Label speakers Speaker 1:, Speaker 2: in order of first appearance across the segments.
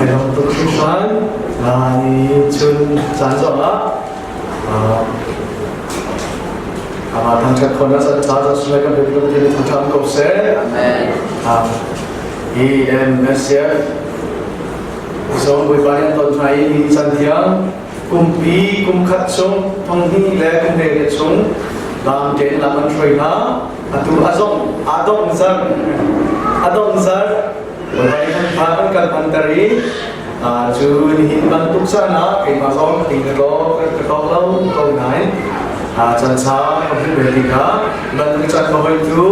Speaker 1: Kai lawm tuk hringhran. Ni chun caan zongah amah thangṭhat khawhnak caan ca caan sunglawi kan pek Pathian nih thangṭhat ko seh.
Speaker 2: Amen.
Speaker 1: EMSF zong Bawipa nih an ton hna i ni caan tiang kumpi kum khat chung thong hnih le kum hlei chung lam tein lam an hruai hna. Atu a zong a dong zar a dong zar Bawipa nih kan tha kan kan hmanter i cu nihin bantuk caan ah keimah zong ka ting ka tawk lo ko nain caan sa ka hmuh ve tikah bantuk caan ka hoi cu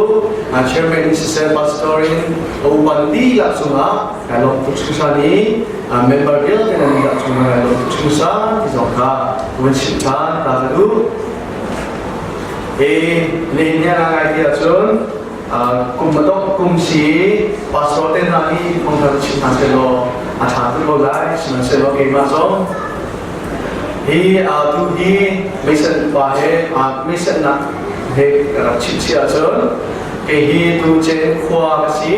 Speaker 1: chairman in siseh pastor in upan dihlak cungah kai lawm tuk hringhran i member vialte nan dihlak cungah kai lawm tuk hringhran ti zong kha vun chim ṭhan ta ka duh. Hi nihin ni a ngai ti ahcun kum a dongh kum si pastor te hna nih phungthar chim hna sehlaw a ṭha tuk ko lai. Sihmanhsehlaw keimah zong hi tu hi meisen pa he meisennak he ka rak chim si ahcun kei hi tu Chen khua ka si,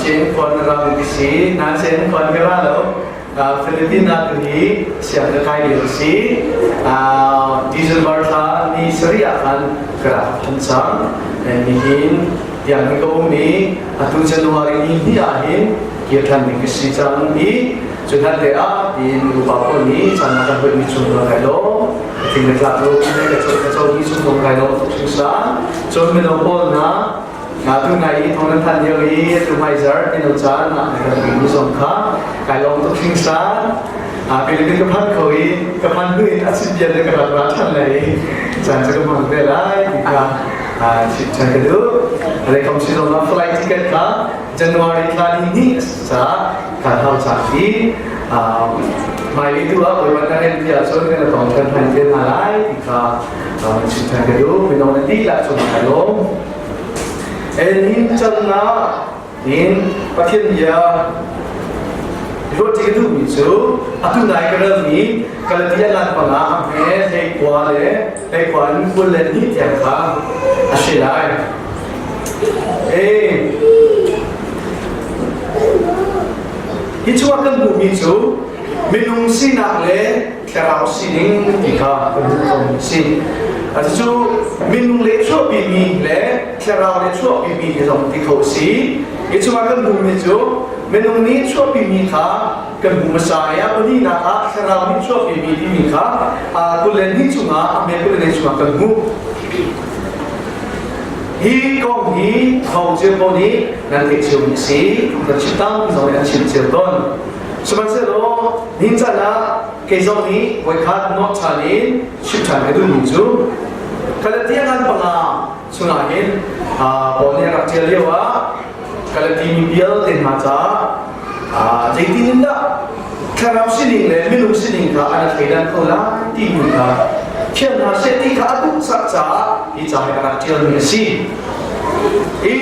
Speaker 1: Chen khua na ram ka si na Chen khua na ra lo. Philippines ah tu hi siang ka kai lio si. December thla ni sarih ah khan ka rak phan cang. Nihin tiang hi ka um i atu January ni hnih ah hin kir ṭhan ding ka si cang i cu hlan te ah tiin upa pawl nih caan a kan hoihmi chung ka kai lo thing le tlak lo ka co ka co mi chung zong kai lo tuk hringsa. Cun mino pawl hna Tu nai i thong nan than lio i atu hmaizar mino caan ah na kan mi zong kha kai lawm tuk hringsan. Philippine ka phan kho i ka phan hnu in a chim bia le ka rak ra ṭhan lai i caan cu ka hmang ve lai ti kha chim ṭhan ka duh. Le kom si zong ah flight ticket kha January thla ni hnih a si caah kan hau cang i hmailei tu ah Bawipa na rem ti ahcun kan i tong ṭhan ṭhan te hna lai ti kha chim ṭhan ka duh. Mino na dihlak cung kai lawm. Hin cannak in Pathian bia ruat ka duhmi cu atu nai ka relmi Galatia lan panga a hme hlei kua le hlei kua in 22 tiang kha a si lai. Hi chungah kan hmuhmi cu minung sinak le thlarau sining ti kha kan hmuh khomi a si. Cucu minung le chuahpimi le thlarau le chuahpimi ti zong ti kho a si. Hi chungah kan hmuhmi cu minung nih chuahpimi kha kan hmu hmasa i a pahnihnak ah thlarau nih chuahpimi timi kha 22 chungah a hme 24 chungah kan hmuh. Hi kong hi ho cio ko nih nan theih ciomi a si. Kan chim tam zong nih an chim cio tawn. Sihmanhsehlaw nihin caan ah kei zong nih voikhat nawt ṭhan in chim ṭhan ka duhmi cu Galatia ngan panga chungah hin Paul nih a rak ṭial lio ah Galati mi vialte hna caah zeitin in dah thlarau sining le minung sining kha an thleidan kho lai timi kha thiam hna seh ti kha a duh sak caah hi ca hi a rak ṭialmi a si. I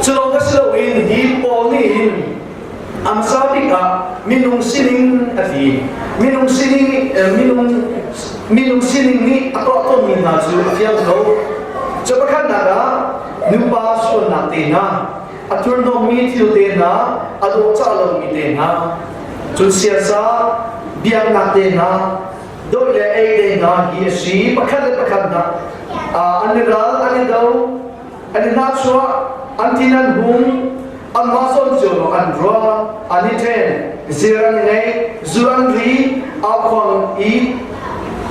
Speaker 1: Culawng si loin hi Paul nih hin a hmasa bik ah minung sining a ti. Minung sining minung minung sining nih a tuah tawnmi hna cu a fiang ko. Cu pakhatnak ah nupa sualnak te hna, a thurhnawmmi thil te hna, a dawhcah lomi te hna, cun siasa biaknak te hna, dawih le ei te hna hi a si. Pakhat le pakhat hna an i ral, an i do, an i hnahchuah, an thin an hung, anmah zawn cio lawng an ruah, an i ṭhen, zir an i ngei, zu an ri, aukhuang i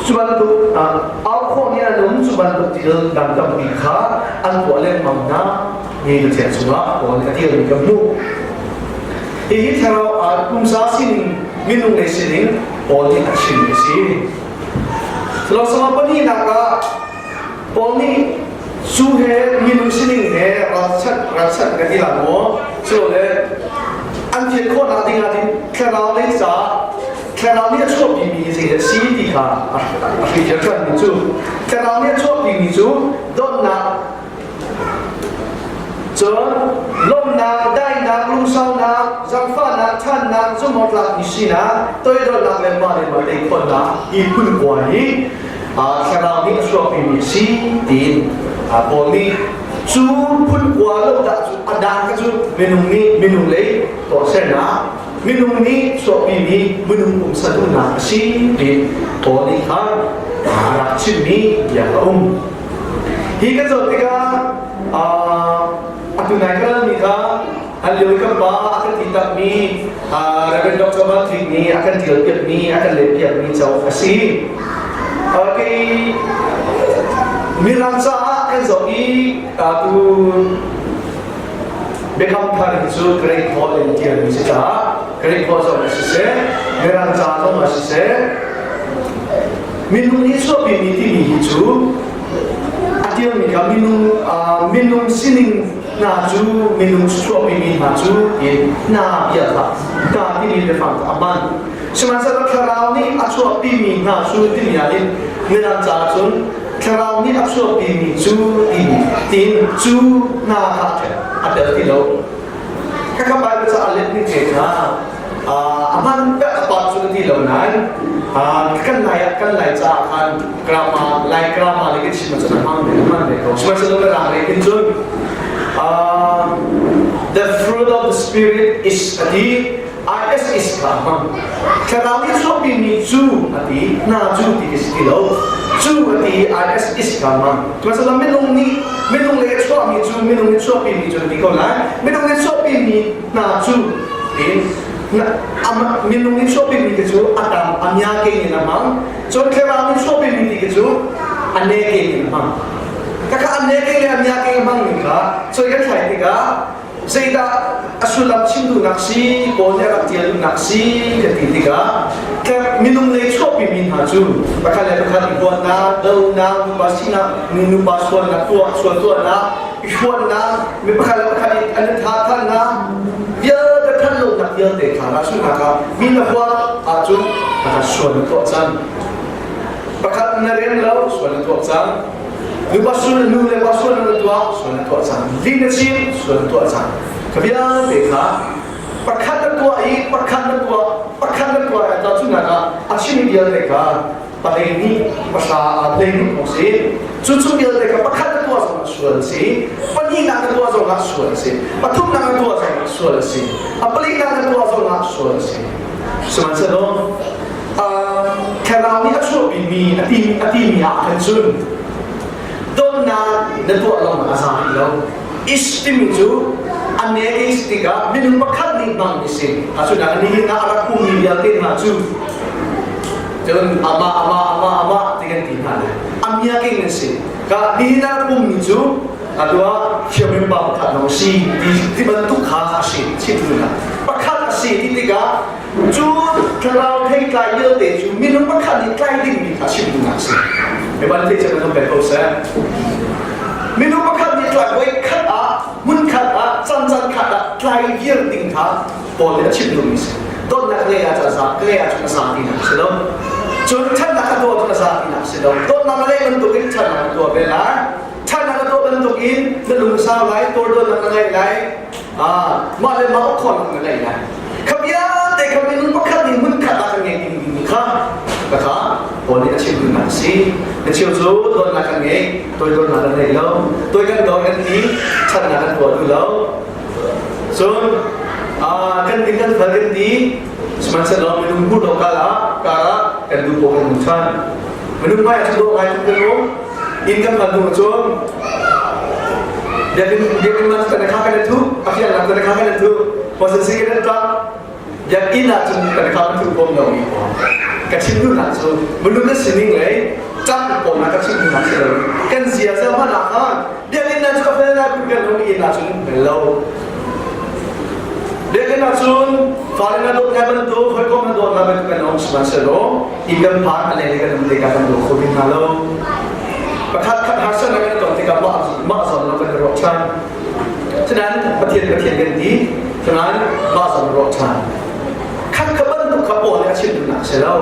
Speaker 1: cu bantuk aukhuang in an um, cu bantuk thil dang tampi kha an tuah lengmang hna. Hi Pathian chungah Paul nih a dirmi kan hmuh. Hihi thlarau pumsa sining, minung lei sining Paul nih a chimmi a si. Lawsama pahnihnak ah Paul nih zu he minung sining he ralchanh ralchanh kan ti lai maw? Silole an thian khawhnak ding ah thlarau lei caah thlarau nih a chuahpimi zeidah si ti kha a hrifial ṭhanmi cu thlarau nih a chuahpimi cu dawtnak, cun lawmhnak, daihnak, lungsaunak, zaangfahnak, ṭhannak, zumhawktlakmi sinak, toidornak le mah le mah tei khawhnak hi phun kua hi thlarau nih a chuahpimi a si tiin Paul nih cu phun kua lo dah cu a dang kha cu minung nih minung lei. Tuahsernak minung nih chuahpimi minung pumsa duhnak a si ti Paul nih khan a rak chimmi bia a um. Hi kan zoh tikah atu nai kan mi kha an lio kan pa a kan ti takmi Reverend Dr. Patrick nih a kan tial piakmi a kan let piakmi cauk a si. Kei Mirang caah kan zoh i tu Biakam Thar hi cu Greek holh in tialmi si caah Greek holh zong a siseh, Mirang ca zong a siseh, minung nih chuahpimi timi hi cu a tialmi kha minung minung sining hna cu minung chuahpimi hna cu ti hna bia kha hna timi biafang kha a hman. Sihmanhsehlaw thlarau nih a chuahpimi hna cu timi ah hin Mirang caah cun thlarau nih a chuahpimi cu ti tiin cu hna kha a tel ti lo. Khakha Bible ca a let ning te kha a hman a pat cu ti lo nain kan lai ah kan lai caah khan grammar lai grammar le kan chim ahcun a hmang ve a hman ve ko. Sihmanhsehlaw mirang lei khin cun the fruit of the spirit is a ti IS is kha a hmang. Thlarau nih chuahpimi cu a ti, hna cu ti si ti lo. Cu a ti IS is kha a hmang. Cumasala minung nih minung lei a chuahmi cu minung nih chuahpimi cu ti ko lai. Minung nih chuahpimi hna cu tiin minung nih chuahpimi ti cu a tam a mia ke in a hmang. Cun thlarau nih chuahpimi ti cu a ne ke in a hmang. Kaka a ne ke le a mia ke a hmang ning kha soi kan thlai tikah zeidah a sullam chim duhnak si Paul nih a rak tial duhnak si kan ti tikah minung lei chuahpimi hna cu pakhat le pakhat i huatnak donak nupa sinak nupa sualnak tuah sual tuahnak i huatnak mi pakhat le pakhat i an i tha thannak vialte than lonak vialte kha rahsunak ah mi na huat ahcun pakhat sual na tuah cang pakhat na rem lo sual na tuah cang Nupa sual nu le pa sual na tuah sual na tuah cang. Lih na chim sual na tuah cang. Ka vialte kha pakhat na tuah i pakhat na tuah pakhat na tuah i tahchunhnak ah a chim vialte kha palei nih pahra a hlei nih kong si cu cu vialte kha pakhat na tuah zong ah sual a si pahnihnak na tuah zong ah sual a si pathumnak na tuah zong ah sual a si a palinak na tuah zong ah sual a si sihmanhsehlaw thlarau nih a chuahpimi a ti a timi ah khan cun donnak na tuah lawng a za rih lo is timi cu a ne is tikah minung pakhat nih hmang mi si ahcun nihin ah a rak ummi vialte hna cu cun amah amah amah amah ti kan ti hna lai a king an si ka nihin ah rak ummi cu atu ah thiammi pa pakhat lawng si ti ti bantuk kha a si chim pakhat a si ti tikah Cu thlarau theitlai vialte cu minung pakhat nih tlai dingmi kha chim duhnak a si. Mi ban thei cem kan pek ko seh. Minung pakhat nih tlai voi khat ah hmun khat ah can can khat ah tlai vial ding kha Paul nih a chim duhmi si. Dawtnak lei ah ca lei ah cun a za tinak a si lo. Cun ṭhatnak a tuah cun a za tinak a si lo. Dawtnak lei bantukin ṭhatnak a tuah ve lai. Ṭhatnak a tuah bantukin na lungsau lai, tawldawnnak na ngei lai, Ah, mah le mah ukkhawnak na ngei lai. Kha vialte kha minung pakhat nih hmun khat ah kan ngei ding kha ka kha Paul nih a chim duhnak a si. Na cheu cu dawtnak kan ngei, toidornak kan ngei lo. Toi kan dor kan ti, ṭhatnak kan tuah duh lo. Cun ah, kan ding kan fel kan ti, sihmanhsehlaw minung hmuh lo kal ah kar ah kan duh paoh kan hmu ṭhan. Minung hmai ah cu dawh ngai kan um, inn kan phan hnu cun biakinn biakinn man kan kha kan thu a fiannak kan kha kan thu processing kan tuah biakinn ah cun kan kha kan thu bom lo mi ka chim duhnak cu minung na sining lei cang pawl na ka chim duhnak si lo kan zia za hman ah khan biakinn ah cu a fel lai kan um inn ah cun fel lo biakinn ah cun fale na dawt ngai bantuk hawikom na dawt ngai bantuk kan um sihmanhsehlaw inn kan phan a leng kan um tikah kan daw kho ding hna lo pakhat khat harsatnak kan ton tikah mah mah zawn lo kan i ruah ṭhan cunain Pathian Pathian kan ti cunain mah zawn ruah ṭhan khat kha bantuk kha Paul nih a chim duhnak a si lo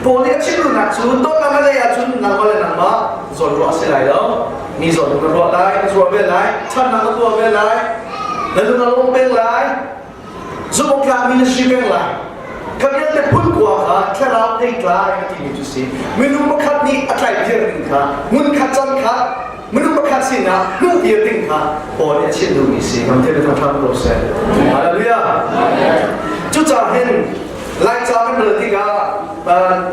Speaker 1: Paul nih a chim duhnak cu dawtnak na lei ahcun nangmah le nangmah zawn ruah a si lai lo mi zawn na ruah lai na ruah ve lai ṭhatnak na tuah ve lai na lung a lawm peng lai Zumhawktlakmi na si peng lai. Kha vialte phun kua kha thlarau theitlai a timi cu si. Minung pakhat nih a tlaih thiam ding kha hmun khat can khat. Minung pakhat sinah hmuh vial ding kha Paul nih a chim duhmi si. Kan thil thang ṭham ko seh. Hallelujah. Cucaah hin Laica kan rel tikah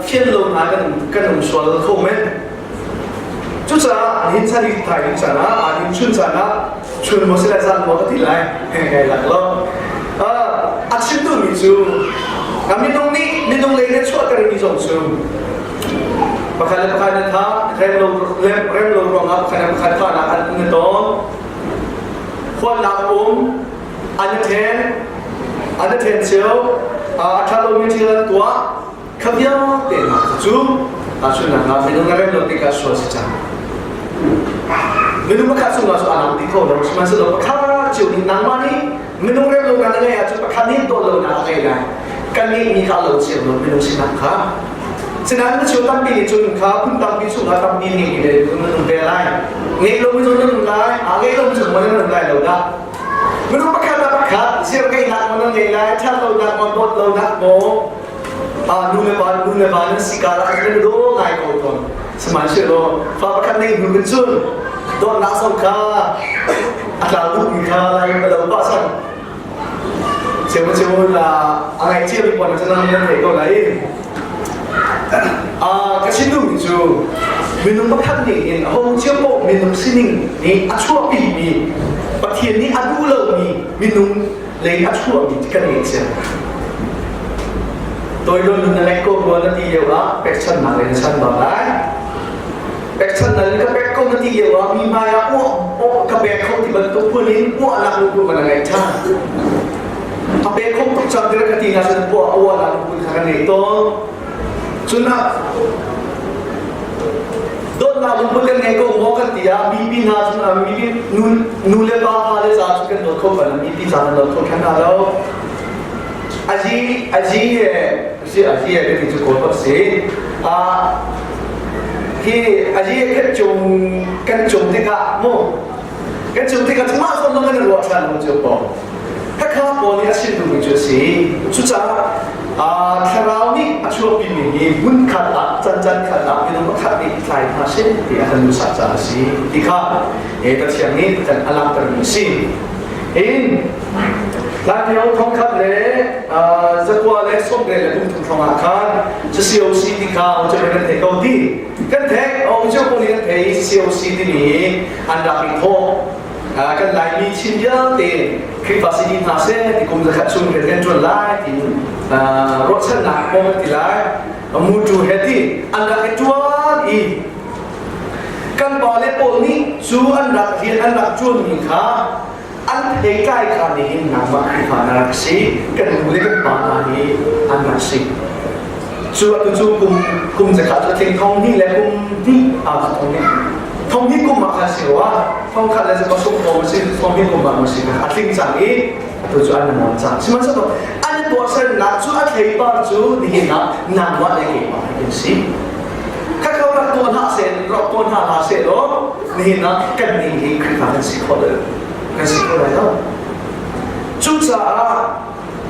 Speaker 1: fian lo hna kan um sual kho men. Cucaah nihin chan i thai ding caan ah, nihin chun caan ah chun maw si lai zan maw ka ti lai ngai lak lo. A chim duhmi cu minung nih minung lei in chuahter mi zong cu pakhat le pakhat na tha rem lo rem lo ruangah pakhat le pakhat fahnak an na tawn. Huatnak um an i then an i then cio a ṭha lomi thil an tuah Kha vialte hna cu tahchunhnak ah minung na rem lo tikah sual si cang. Minung pakhat chungah cu aa lang ti kho lo. Sihmanhsehlaw pakhat cio nih nangmah nih minung rem lonak na ngeih ahcun pakhat nih dawt lonak a ngei lai. Kan ngeihmi kha lo cio lo minung sinak kha. Sinain na cheu tampi nih cun kha phun tampi chungah tampi ngeih le na nung ve lai. Ngeih lomi cu na nung lai, aa ngeih lomi cu na nung lai lo dah. Minung pakhat le pakhat zir ngeihnak maw na ngei lai, ṭhat lonak maw, dawt lonak maw, nu le pa nu le va nan si karah kan do ngai ko tawn. Sihmanhsehlaw fa pakhat nei hnu kan cun dawtnak zong kha a tlau duhmi kha lai a lo pah cang. Cheu cheu la a ngai cia mi pawl cu nan nan thei ko lai. Ka chim duhmi cu minung pakhat nih hin a hong cio paoh minung sining nih a chuahpi mi Pathian nih a duh lomi minung lei a chuahmi kan ngei cia. Toidor nun na lek ko rua na ti lio ah pekchannak le na chan bak lai. Pekchannak in ka pek ko na ti lio ah mi hmai ah uah oh ka pek kho ti bantuk phun in uahnak lungput na ngei ṭhan. A pek kho tuk cang ti ka ti na cun uah uahnak lungput kha ka ngei tawn. Cun ah dawtnak lungput kan ngei ko maw kan ti ah mipi hna cun mipi nu nu le pa fa le ca cu kan dawt kho bal mipi ca kan dawt kho khan hna lo. Azi azi he si azi he kan ti cu kawl bak si. Hi azi he kan cung kan cung tikah mu kan cung tikah mah zawn lawng kan ruah ṭhan mu cu ko. Khakha pawl nih a chim duhmi cu a si. Cucaah thlarau nih a chuahpimi hi hmunkhat ah cancan khat ah minung pakhat nih tlai hna seh ti a kan duhsak caah a si ti kha he Pathian nih kan a langhtermi a si. In Hlanlio thongkhat le zakua le sawmriat le kum thum hrawng ah khan COC ti kha cu kan thei ko ti kan thei o cu ko nih kan thei COC timi an rak i thawh kan Laimi Chin vialte Khrihfa si dih hna seh ti kum zakhat chung rian kan ṭuan lai tiin ruahchannak maw kan ti lai mutu he ti an rak i ṭuan i kan pale pawl nih cu an rak rian an rak ṭuanmi kha an theitlai kha nihin nangmah Khrihfa na rak si kan nu le kan pa hna hi an rak si cu atu cu kum kum zakhat cu tling thong hnih le kum hnih aa thong hnih thong hnih kum ah khan si rua thong khat le zakua sung ko si thong hnih kum ah si a tling cang i atu cu an mon cang sihmanhsehlaw an tuahsernak cu a theipar cu nihin ah nangmah le keimah kan si khakho rak tuah hna seh rak tuah hna hlah seh law nihin ah kan nih hi Khrihfa kan si khawh lo kan si kho lai lo cucaah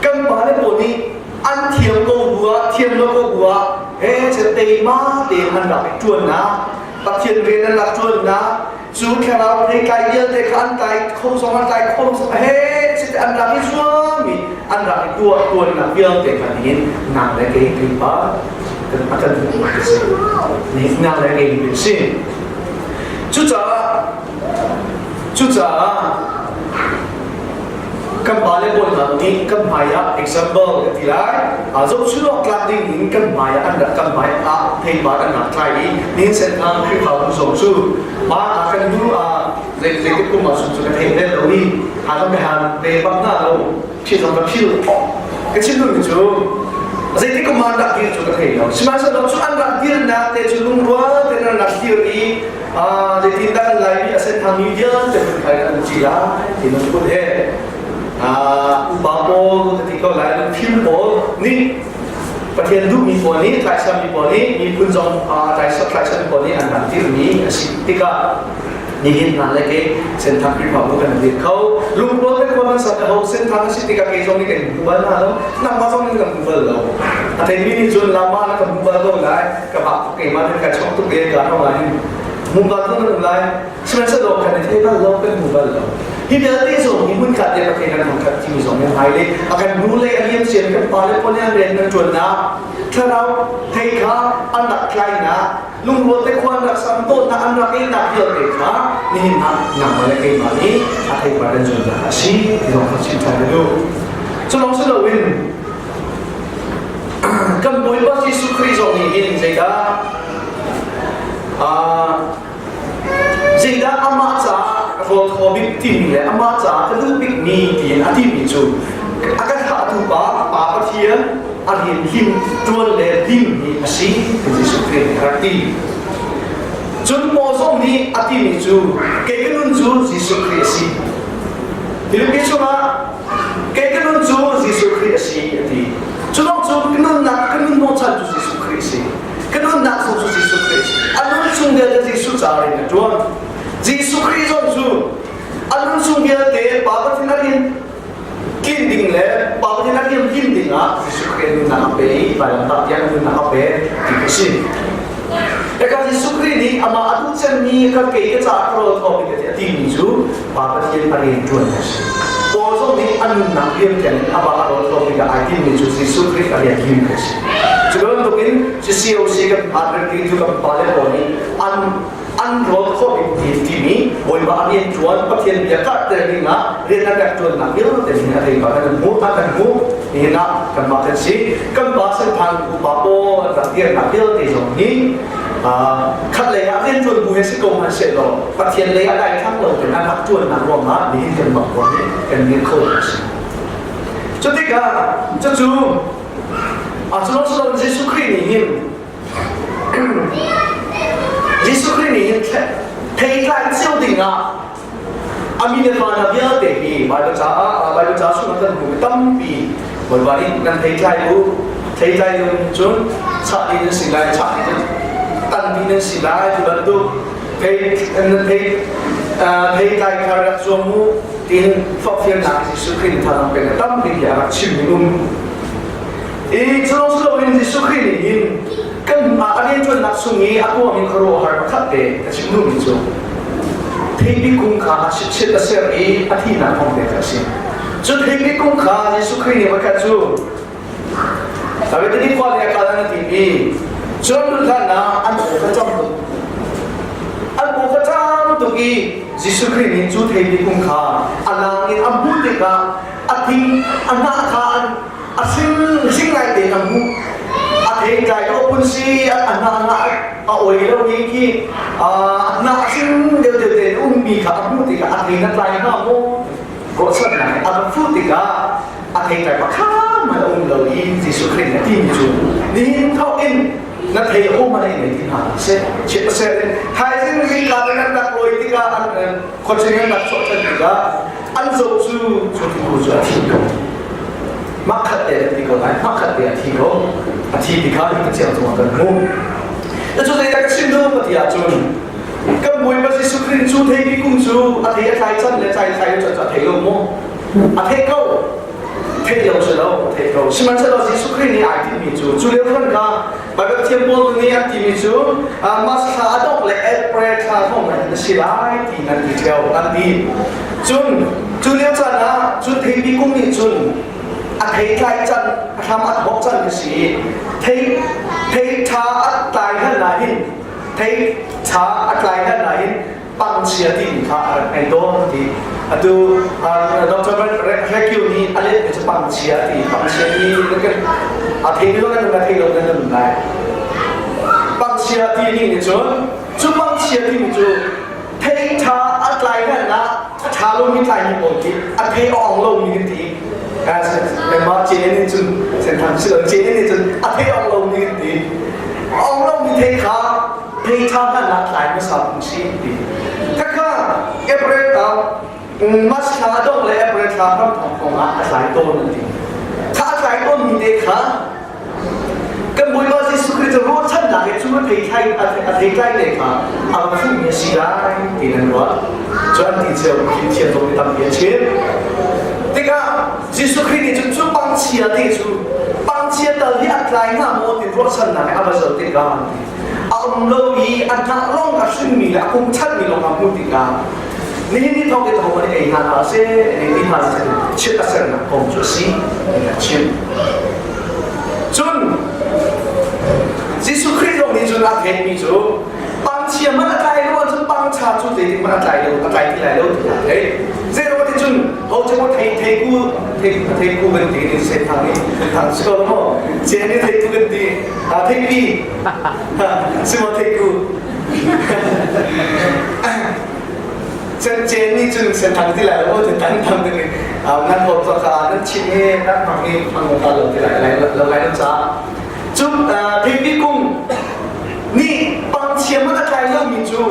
Speaker 1: kan pale pawl nih an thiam ko bu ah thiam lo ko bu ah he che teima te an rak i ṭuan na Pathian rian an rak ṭuan na cu thlarau theitlai vialte kha an tlai kho zong an tlai kho zong he chite an rak i zuam i an rak i tuah tuannak vialte kha nihin nang le kei Khrihfa kan a kan hmuh a si nihin nang le kei kan si cucaah cucaah kan pale pawl hna nih kan hmai ah example kan ti lai zohchun awk tlak ding in kan hmai ah an rak kan hmai ah theipar an rak tlai i nihin senthang Khrihfabu zong cu ma a kan hnu ah zei zeitik kum ah cu ka thei bel lo i a kan han ve bak hna lo phil zong ka phil ka chim duhmi cu zeitik kum ah an rak dir cu ka thei lo sihmanhsehlaw cu an rak dirnak te cu lungrual tein an rak dir i zeitindah kan Laimi a senthangmi vialte hmun khai an ci lai ti lungput he upa pawl ka ti ko lai lungfim pawl nih Pathian duhmi pawl nih tlaihsammi pawl nih miphun zong tlaihsammi pawl nih an rak dirmi a si tikah nihin hna le ke senthang Khrihfabu kan dir kho lungrual te khua man sat ho senthang a si tikah kei zong nih kan hmu bal hna lo nangmah zong nih kan hmu bal lo a theimi nih cun lama na kan hmu bal ko lai ka bak keimah ka chok tuk e ka hong hin. Hmu bal tu nan um lai. Sihmanhsehlaw kan i thei bal lo, kan hmu bal lo. Hi vialte zong hi hmunkhat te Pathian kan thangṭhat timi zong hi hmailei a kan hnulei a liam cian kan pale pawl nih an rian kan ṭuannak thlarau thei kha an rak tlainak lungrual te khua an rak sam dawtnak an rak ngeihnak vialte kha nihin ah nangmah le keimah nih a theipar kan zunnak a si ti zong kha chim ṭhan ka duh. Cu lawng si loin kan Bawipa Jesuh Khrih zong nih hin zeidah zeidah amah caah rawl thaw bik timi le amah caah ka duh bikmi tiin a timi cu a kan thlahtu pa Pa Pathian a rian lim ṭuan le lim hi a si ti Jesuh Khrih nih a rak ti. Cun Paul zong nih a timi cu kei ka nun cu Jesuh Khrih a si. Filipi chungah kei ka nun cu Jesuh Khrih a si a ti. Cu lawng cu ka nunnak ka nun hnawhchan cu Jesuh Khrih a si. Ka nunnak zong cu Jesuh Khrih a nun chung vialte Jesuh caah rian a ṭuan. Jesuh Khrih zong cu a nun chung vialte Pa Pathian a rian tlin ding le Pa Pathian a rian lim ding ah Jesuh Khrih nunnak a pe i vailamtah tiang nunnak a pe ti a si. Eka Jesuh Khrih nih amah a duh cemmi ka kei ka caah ka rawl thawk a timi cu Pa Pathian a rian ṭuan a si. Paul zong nih a nunnak rian tiang in amah a rawl thawk tikah ai timmi cu Jesuh Khrih a rian lim a si. Cu bantukin CCOC kan phan ring cu kan pale pawl nih an an rawl khawh bik ti timi Bawipa a rian ṭuan Pathian bia karhter ding ah rian a rak ṭuannak vialte hin a thei kan hmu a kan hmu nihin ah kanmah kan si kan pa senthan upa pawl an rak dirnak vialte zong hi khat lei ah rian ṭuan bu he si ko hmanh sehlaw Pathian lei ah dai thang lo tein an rak ṭuannak ruangah nihin kan bak ruang hi kan ngir kho a si. Cu tikah cucu a cu Jesuh Khrih nih hin Jesuh Khrih nih hin theitlai cio ding ah a mi le fa hna vialte hi Baibal caah Baibal ca chung kan hmuh tampi Bawipa nih nan theitlai u theitlai u cun chah ding nan si lai chah ding cun tan ding nan si lai ti bantuk thei nan thei theitlai kha rak zuam u tiin forhfialnak Jesuh Khrih nih thazaang pek tampi a rak chim um i cu loin Jesuh Khrih nih hin kan a rianṭuannak chung i a tuahmi khuaruahhar pakhat te ka chim duhmi cu theipi kung kha a chiat a ser i a thihnak thawng te kha a si. Cu theipi kung kha Jesuh Khrih nih voikhat cu Bethany khua le a kal an ti i cun hlan ah an aw kha cam tuk. An aw kha cam tuk i Jesuh Khrih nih cu theipi kung kha a lang in a hmuh tikah a thing a hnah kha an a hring hring ngai te a hmuh a thei tlai ko pun si a hnah hnah a oi lo ni khi a hnah hring deuh deuh te ummi kha a hmuh tikah a thei na tlai hnga maw ruahchannak a va fuh tikah a thei tlai pakhat man a um lo i Jesuh Khrih nih a timi cu nihin thawk in na thei a um a nei ti hna seh chit seh thaizing zingka te nan rak lawi tikah an khuaching an rak chuah ṭhan tikah an zoh cu cu ti cu a thi ko Mahkhat te an ti ko lai mahkhat te a thi ko a thi ti kha hi Pathian cungah kan hmuh cu zeidah ka chim duh ti ahcun kan Bawipa Jesuh Khrih cu theipi kung cu a thei a tlai can le tlai tlai cu a thei lo maw a thei ko thei lo si lo a thei ko sihmanhsehlaw Jesuh Khrih nih ai tinhmi cu cu lio khan kha Baibal thiam pawl nih an timi cu Mas thla a dongh le April thla thong in a si lai ti an ti theo an ti cun cu lio caan ah cun theipi kung nih cun a thei tlai can a hram a thawk can a si i thei thei ṭha a tlai hlan na hin thei ṭha a tlai hlan na hin pangchia timi kha a rak ngei tawn ti atu Dr. Rekyu nih a let mi cu pangchia ti pangchia ti a thei lo nan na thei lo nan nun lai pangchia ti ni nih cun cu pangchia ti mi cu thei tha a tlai nan ah a tha lo mi tlai mi pawl khi a thei a ong lo mi ti ma chen in cun sen tham si lo chen in cun a thei ong lo mi ti ong lo mi thei kha thei ṭha hmanh ah tlai hmasa phung si ti khakha April ta March thla dongh le April thla hram thawk thawng ah a tlai tawn an ti kha a tlai tawn mi te kha kan Bawipa Jesuh Khrih cu ruahchannak he cu a thei thlai a thei tlai te kha a va fuhmi a si lai ti nan ruah cu an ti cio thiam zong tampi a chim tikah Jesuh Khrih nih cun cu pangchia te cu pangchia tal hi a tlai hnga maw ti ruahchannak he a va zoh tikah an ti. um lo i a hnah lawng a hringmi le a kum chanmi lawng a hmuh tikah nihin ni thawk in ho nih ei hna hlah seh ei ti hna seh chiat a sernak kong cu a si ti a chim. Cun Jesuh Khrih zong nih cun a theihmi cu pangchia hmanh a tlai lo ahcun pangcha cu zeitik hmanh a tlai lo a tlai ti lai lo ti a theih. Zei ti cun ho cu maw thei thei ku thei thei ku kan ti ni se thang ni thang si ko maw che ni thei ku kan ti a thei pi si maw thei ku Chen nih cun senthang ti lai lo ti tan thang ding nan hawt cho kha nan chim he nan hmang hi hmang ta lo ti lai lai lo lai lo ca cu theipi kung nih pangchia man a tlai lo mi cu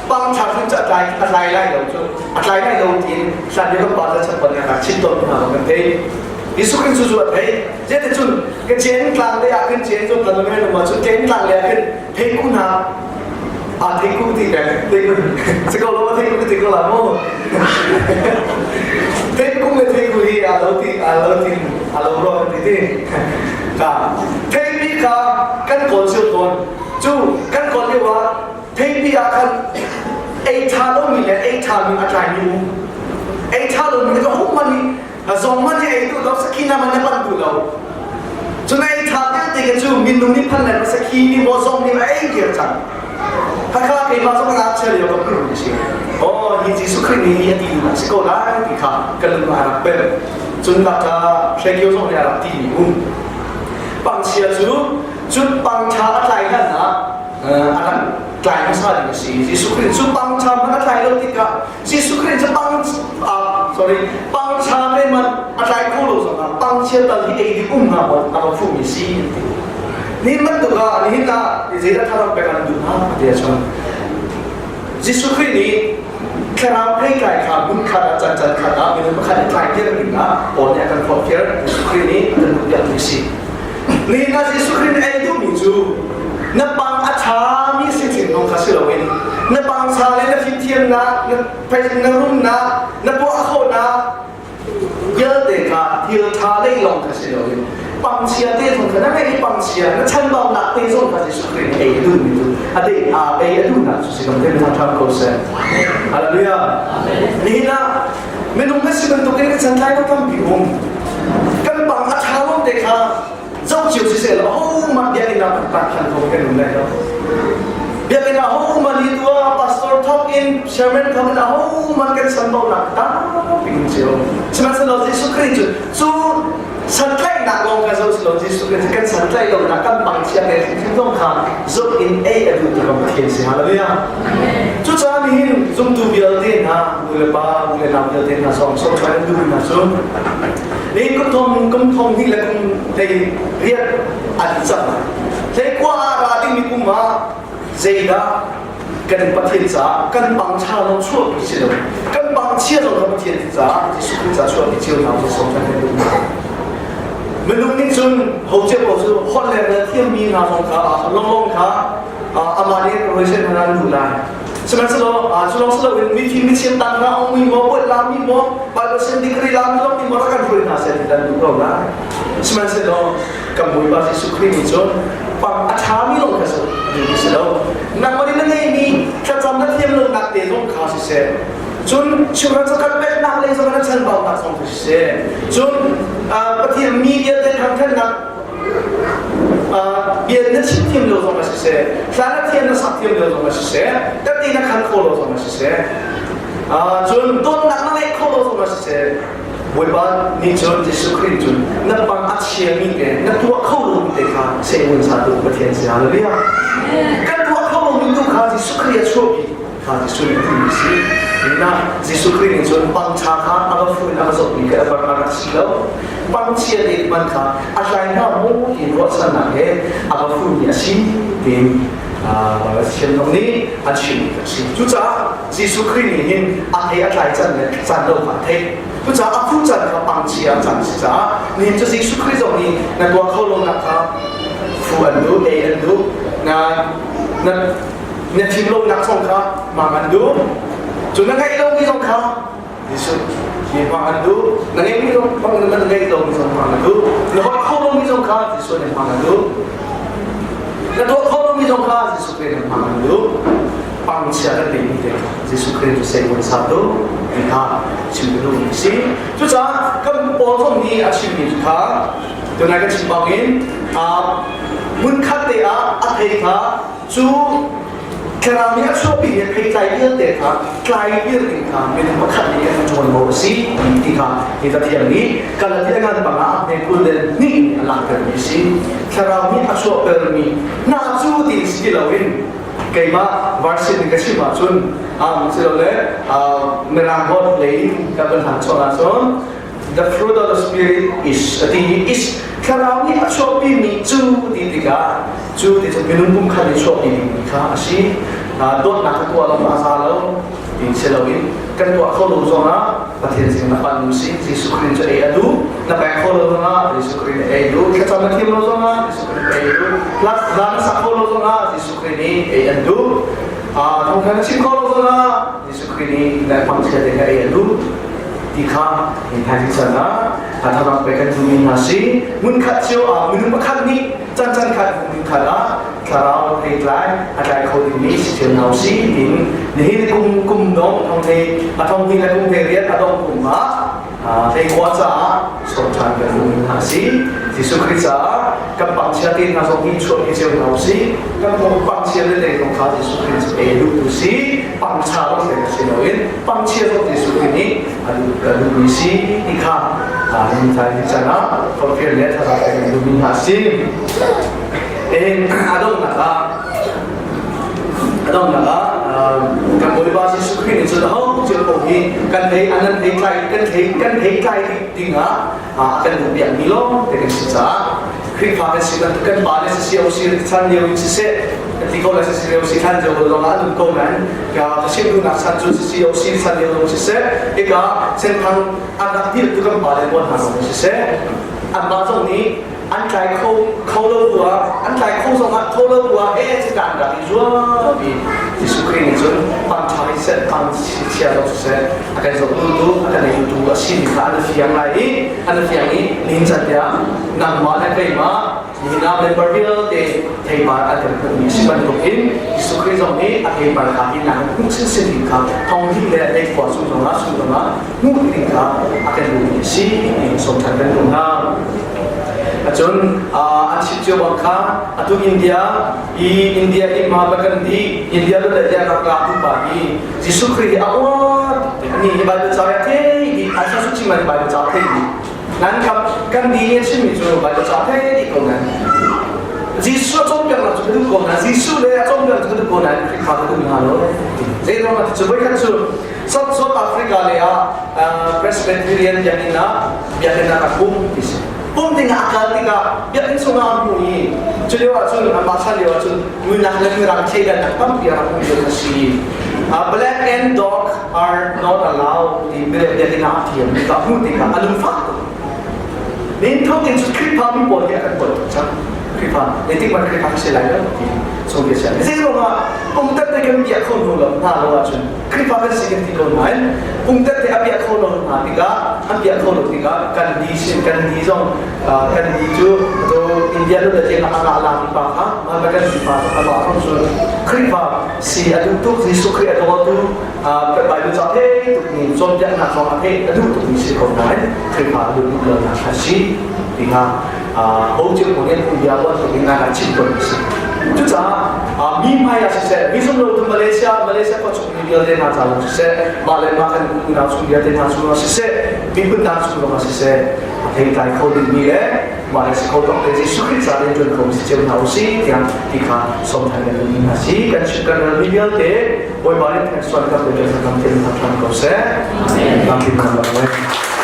Speaker 1: pangtha cu a tlai a tlai lai lo cu a tlai lai lo tiin hlan lio kan pa le chan kan rak chim tawn hna kan thei Jesuh Khrist cu cu a thei zeticun ka chen tlang le ah khin chen cu kan ma cu chen tlang le ah khin theiku hna a theiku ti peng theiku si ko lo theiku ti ko la mu theiku le theiku hi a lo ti a lo ti a lo ro ti ti ka theipi kha kan kawl cio tawn cu kan kawl lio ah theipi ah khan ei tha lo mi le ei tha mi a tlai mi um ei tha lo mi ka hum man hi zong man hi ei duh lo sakhi na man na pan duh lo Cun ei ṭha vialte khi cu minung nih phan le sakhi nih maw zong nih a ei dir cang. Khakha keimah zong ngakchia lio ka hmuh si. Oh, hi Jesuh Khrih nih hi a ti duhnak si ko lai ti kha ka lung a rak bel. Cun bak Hrekio zong nih a rak ti mi um. Pangchia cu cun pangṭha a tlai hlan ah a rak tlai hmasa ding a si. Jesuh Khrih cu pangṭha hmanh a tlai lo tikah Jesuh Khrih cu pang sorry pangcha te man a tlai kho lo zongah pangchia tal hi ei ding um hnga maw a va fuhmi si an ti. Nihin bantuk ah nihin ah zeidah thlarau pek an duh hnga ti ahcun Jesuh Khrih nih thlarau pheitlai kha hmun khat ah can can khat ah minung pakhat i tlai tir ding ah Paul nih a kan forhfial Jesuh Khrih nih a kan duh piakmi si. Nihin ah Jesuh Khrih nih ei duhmi cu na pang a ṭhami si thinlung kha si loin na pangsa le na fimthiamnak na na rumnak na tuah khawhnak vialte kha thil ṭha lei lawng kha si loin pangchia te zong kha na ngeih i pangchia na chanbaunak te zong kha Jesuh Khrih nih ei a duhmi cu a dei a ei a duhnak cu si kan te thangṭhat ko seh. Hallelujah. Nihin ah minung kan si bantukin kan santlai lo tampi um. Kan pang a ṭha lo te kha zoh cio siseh law ahohmanh biakinn ah kan than kho kan um lai lo. Biakinn ah ahohmanh hi tua pastor thawk in chairman thawk in ahohmanh kan sanbaunak tampi um cio. Sihmanhsehlaw Jesuh Khrih cu cu santlaihnak lawng kha zoh si lo Jesuh Khrih cu kan santlaih lonak kan pangchia le thil zong kha zoh in ei a duh tu kan Pathian si. Hallelujah. Cucaah nihin zumtu vialte hna nu le pa nu le nau vialte hna zong sawmṭha an duh hna cu Ni kum thong kum thong hnih le kum hlei riat an cang. Hlei khua ah ra dingmi kum ah zeidah kan Pathian caah kan pangcha lo chuahpi si lo. Kan pangchia lo kha Pathian caah Jesuh Khrih caah chuahpi cio hna cu sawm kan duh hna. Minung nih cun ho cio ko cu holh le na thiammi hna zong kha longlong kha amah nih ruaisen hna an duh lai. Sihmanhsehlaw cu lawng si loin mifim mithiam tan hna ong mi maw buat la mi maw Bible sim degree la mi lawng mi maw rak kan hruai hna seh ti kan duh ko lai. Sihmanhsehlaw kan Bawipa Jesuh Khrih nih cun pang a ṭhami lawng kha si si lo. Nangmah nih na ngeihmi thlacam na thiam lonak te zong kha siseh, cun chimhra cakhat peknak lei zong na chanbaunak zong kha siseh, cun Pathian mi vialte thangthannak bia na chim thiam lo zong a siseh hla na thiam na sak thiam lo zong a siseh tati na khan kho lo zong a siseh cun dawtnak na ngeih kho lo zong a siseh Bawipa nih cun Jesuh Khrih cun na pang a chiami te na tuah kho lo mi te kha sehmun satu Pathian si hallelujah kan tuah kho lo mi tu kha Jesuh Khrih a chuahpi kha Jesuh nih a timi si na Jesuh Khrih nih cun pangṭha kha a va fu in a va zohmi kha a bar a rak si lo pangchia te man kha a tlai hna maw ti ruahchannak he a va fumi a si tiin Pathian zong nih a chimmi a si. Cucaah Jesuh Khrih nih hin a thei a tlai can le can lo kha a theih. Cucaah a phu can kha pangchia a can si caah nihin cu Jesuh Khrih zong nih na tuah kho lo nak kha fu an duh, ei an duh, na na na thim lonak zong kha mang an duh. Cu na ngeih lomi zong kha Jesuh hi hmang an duh. Na ngeihmi zong hmang na ngeih lomi zong hmang an duh. Na holh kho lomi zong kha Jesuh nih hmang an duh. Na tuah kho lomi lomi zong kha Jesuh Khrih nan hmang an duh. Pangchia kan neihmi te kha Jesuh Khrih cu sei satu ti kha chim ka duhmi a si. Cucaah kan Paul zong nih a chimmi cu kha tunai kan chim bangin hmunkhat te ah a thei kha cu thlarau nih a chuahpi mi theitlai vialte kha tlai vial ding kha minung pakhat nih an ṭuanvo a si ti kha hi Pathian nih Galatia ngan panga hme 22 in a langhtermi a si. Thlarau nih a chuahtermi hna cu ti si loin keimah version in ka chim ahcun silole mirang holh lei in ka van hlang chuah ahcun the fruit of the spirit is a ti is thlarau nih a chuahpi mi cu ti tikah cu ti cu minung pum khat nih chuahpi mi kha a si. Dawtnak ka tuah lo a za lo ti si loin kan tuah kho lo zongah Pathian sin na pan si. Jesuh Khrih cu ei a duh. Na pek kho lo zongah Jesuh Khrih nih ei a duh. Thlacam na thiam lo zongah Jesuh Khrih nih ei a duh. Hla na sak kho lo zongah Jesuh Khrih nih ei an duh. Thawngtha na chim kho lo zongah Jesuh Khrih nih na pangchia te kha ei a duh ti kha hi hna chan ah thazaang pe kan duhmi hna si. Hmunkhat cio ah minung pakhat nih chan chan khat hmunkhat ah thlarau thei tlai a tlai kho dingmi si cio hna si tin nihin kum kum dong thong thei a thong hi le kum thei riat a dong kum ah thei khua caah sawm ṭhan kan duhmi hna si. Jesuh Khrih caah kan pangchia te hna zong hi chuah pi cio hna usih. Kan pangchia le te zong kha Jesuh Khrih cu ei duh tu si. Pangcha lawng te si loin pangchia zong Jesuh Khrih nih a duhmi si ti kha hin thai ni chan ah forhfial le thazaang pek kan duhmi hna si. En a donghnak ah kan Bawipa Jesuh Khrih nih cun ho cio ko hi kan thei an thei tlai kan thei kan thei tlai ding ah kan duh piak mi lawng te kan si caah Khrihfa kan si bantuk kan pa le si o si chan lio in siseh ti ko le si lio si than jo lo la dun ko nan ka ka sim du nak chan chu si o si chan lio lo siseh ika senthang an rak dil tu kan pa le bon hna lo siseh an ba zong nih an tlai kho kho lo tu ah an tlai kho zong ah kho lo tu ah e ci kan rak i zuam i Jesuh Khrih nih cun pang ṭha in seh pang chia lo siseh a kan zoh tu tu a kan ei tu a si mi kha an fiang lai i an fiang i nihin chan tiang nangmah le keimah nihin ah member vialte theipar an kan hmuhmi si bantuk in Jesuh Khrih zong nih a theipar kha hi nang hmuh sinsin ding kha thong hnih le ei khua chung zongah chung zongah hmuh ding kha a kan duhmi a si ti sawm ṭhan kan duh hna. Cun an chim cio bang kha atu India i India i Mahatma Gandhi India le le rak la tu pa hi Jesuh Khrih hi a uar ani hi Bible ca ya thei di a sa su chim man Bible ca thei di nan kam Gandhi nih a chimmi cu Bible ca thei di ko nan Jesuh a cawnpiaknak cu ka duh ko na Jesuh le a cawnpiaknak cu ka duh ko nain Khrihfa ka duh hna lo zei ruang ah cu voi khat cu South South Africa le ah Presbyterian biakinn ah biakinn ah ka pum ti si. Pum ding ah a kal tikah biakinn chungah a hmu i cu lio ah cun amah chan lio ah cun muinak le mirang thleidannak tampi a rak um lio a si. Black and dog are not allowed ti biakinn ah a thiam tikah hmuh tikah a lungfak tuk. Nin thawk in cu Khrihfa mi pawl hi a kan pol tuk cang. Khrihfa, zeitik man Khrihfa ka si lai lo ti chung bia si. Zei ruangah pumtat te kan bia kho hnu lo hna lo ahcun Khrihfa kan si kan ti ko nain pumtat te a bia kho lo hna tikah an bia kho lo tikah kan di sin kan di zong kan di cu to India lu le tiang a ngah la mi pa kha ma kan di pa a ba thong cu Khrihfa si a duh tuk Jesuh Khrih a dawtu Bible ca thei tuk mi cawnpiaknak zong a thei a duh tuk mi si ko nain Khrihfa a duh duh lo nak a si ti kha ho cio ko nih bia bantuk in a chim tawn a si. Cucaah mi hmai ah siseh, mi zumlo tu Malaysia, Malaysia khua chung mi vialte hna ca lawng siseh, mah le mah kan unau chung vialte hna chung ah siseh, miphun dang chung lawng ah siseh, a theitlai kho dingmi le mah le si kho tawk te Jesuh Khrih ca rian ṭuan kho si cio hna usih tiah ti kha sawm than kan duhmi hna si. Kan chim kan ral mi vialte Bawipa nih theng suan kan pe kan kan hram ko seh. Amen. Amen.